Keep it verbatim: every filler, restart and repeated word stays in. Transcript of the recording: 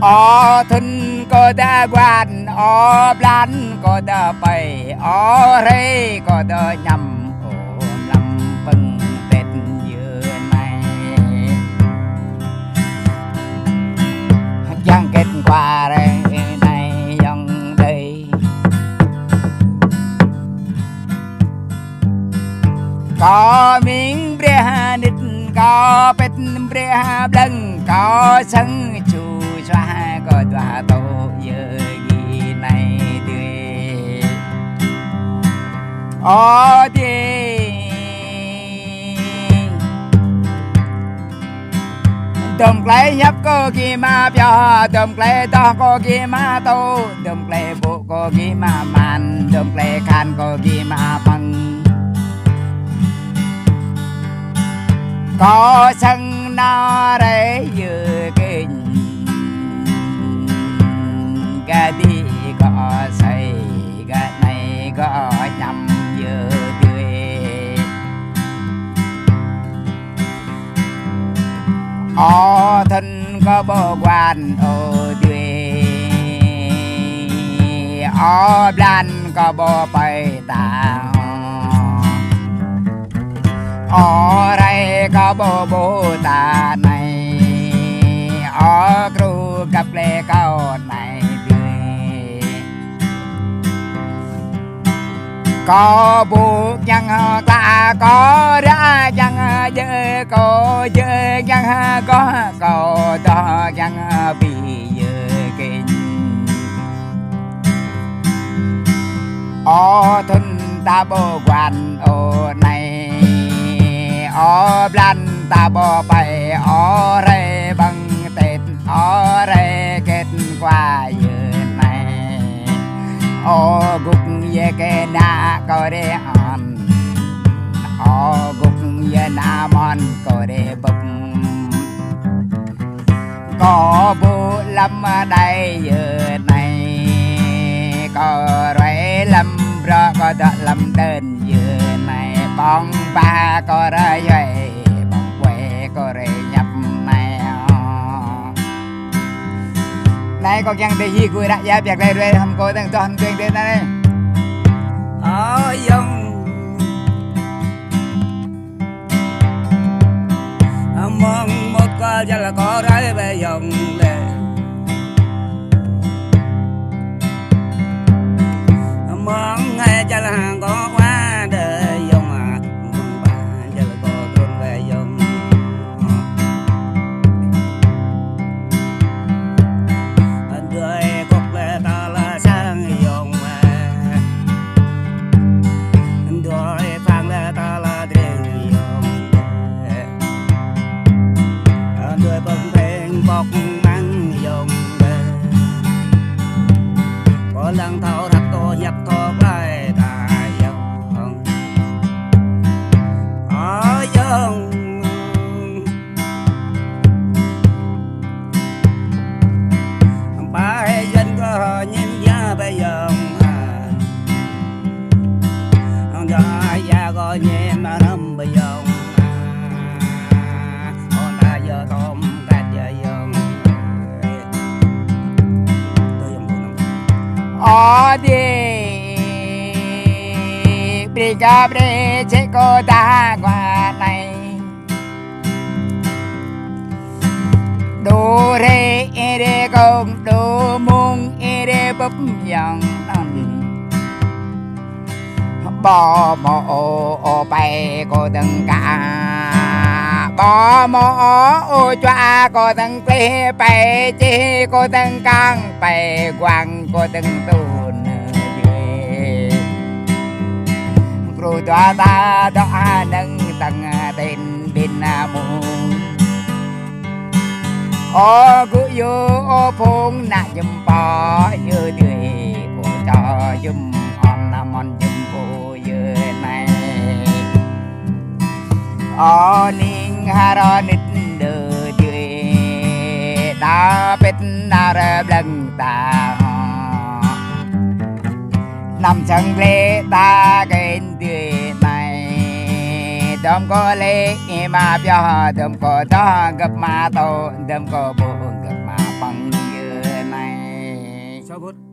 Ơ thŭn kâo dŏ guan, ơ blan kâo dŏ pơi, ơ hrơi kâo dŏ ñăm, ơ mlam pơ̆ng Tết yơ anai. Kiăng kết quả rai anai yŏng đơi. Kâo mĭn brơi nit, kâo pĭt brơi blơ̆ng, kâo săng ču suah, kâo dua tŏ yơ gih anai dơi. Ơ dơi. Dôm tơlơi hiăp kâo gih mă pioh, dôm tơlơi tŏh kâo gih mă tŭ, dôm tơlơi ƀô̆ kâo gih mă man, dôm tơlơi khan kâo gih mă păng. Kâo săng nao rai yơ kĕnh, gah dih kâo sai, gah anai kâo ñăm yơ dơi. Ơ thŭn kâo ƀu guan ơ dơi, ơ blan kâo ƀu pơi ta, ơ rai kâo ƀu ƀuh ta anai, ơ kru găp lĕ kâo anai dơi. Kâo ƀu kiăng hơ̆ klă, kâo ră kiăng hơ̆ djơ̆, kâo djơ̆ kiăng hơ̆ kâo, kâo tŏh kiăng hơ̆ ƀing yơ kĕnh. Ơ thŭn ta ƀu guan ơ anai, ơ blan ta ƀu pơi, ơ hrơi pơ̆ng Tết, ơ hrơi kết quả yơ anai. Ơ guk yơ kĕ nă kâo rai ôn, ơ guk yơ nă mon kâo rai bưp. Kâo ƀuh lăm đơi yơ anai, kâo ruai lăm bruă, kâo dŏ lăm đơn yơ anai, ƀơ̆ng ba kâo rai yơi, ƀơ̆ng kuê kâo rai ñăp anai. Anai kâo kiăng tơ hĭ gui ră ia biă glai ruai hăm kâo dơ̆ng tŏh hăm tuing tơ anai. Ơ yŏng. Mơ̆ng mŭt kơ jăl kơ rai ƀơi yŏng lĕ. Mơ̆ng hai jăl hăng kơ wa đơi yŏng mă. Mơ̆ng ba jăl kơ trŭn ƀơi yŏng. Đơi kŏk lĕ ta lĕ sang yŏng mă. Đơi phang lĕ ta lĕ tring yŏng lĕ. Đơi pơ̆ng peng pŏk măng yŏng lĕ. Kơ lăng thâo răk tŏ hiăp thâo glai ta yŏng. Ơ yŏng. Ƀai Yuan kơ ñim ia ƀơi yŏng. Dah ia kơ ñim anăm ƀơi yŏng. Ôn ta yơ tŏm kăt yơ yŏng. Ơ dơi. Brơi kơ brơi čĕ kơ ta guan anai. Đu rai ih rai kông, đu mông ih rai bưp yŏng anŭn. Ƀu hmâo ôh pơi kơ dơ̆ng kă, ƀu hmâo ôh čuă kơ dơ̆ng klih, pơi čih kơ dơ̆ng kăng, pơi guang kơ dơ̆ng tŭn dơi. Kru dua ta dŏ hơnơ̆ng tơ̆ng ten ƀing mơ̆ng. Ơ gŭ yơ, ơ phung nă jum pă yơ dơi, ơ čô jum ôn nă mon jum pô yơ anai. Ơ ning hơrô nit đơ dơi, đa pĭt nă rơ blơ̆ng ta. Năm sang lĕ ta kĕn dơi anai. Dôm kơ lĕ ih mă pioh, dôm kơ tŏh gơ̆p mă tŭ, dôm kơ ƀô̆ gơ̆p mă păng yơ Thâo ƀuh,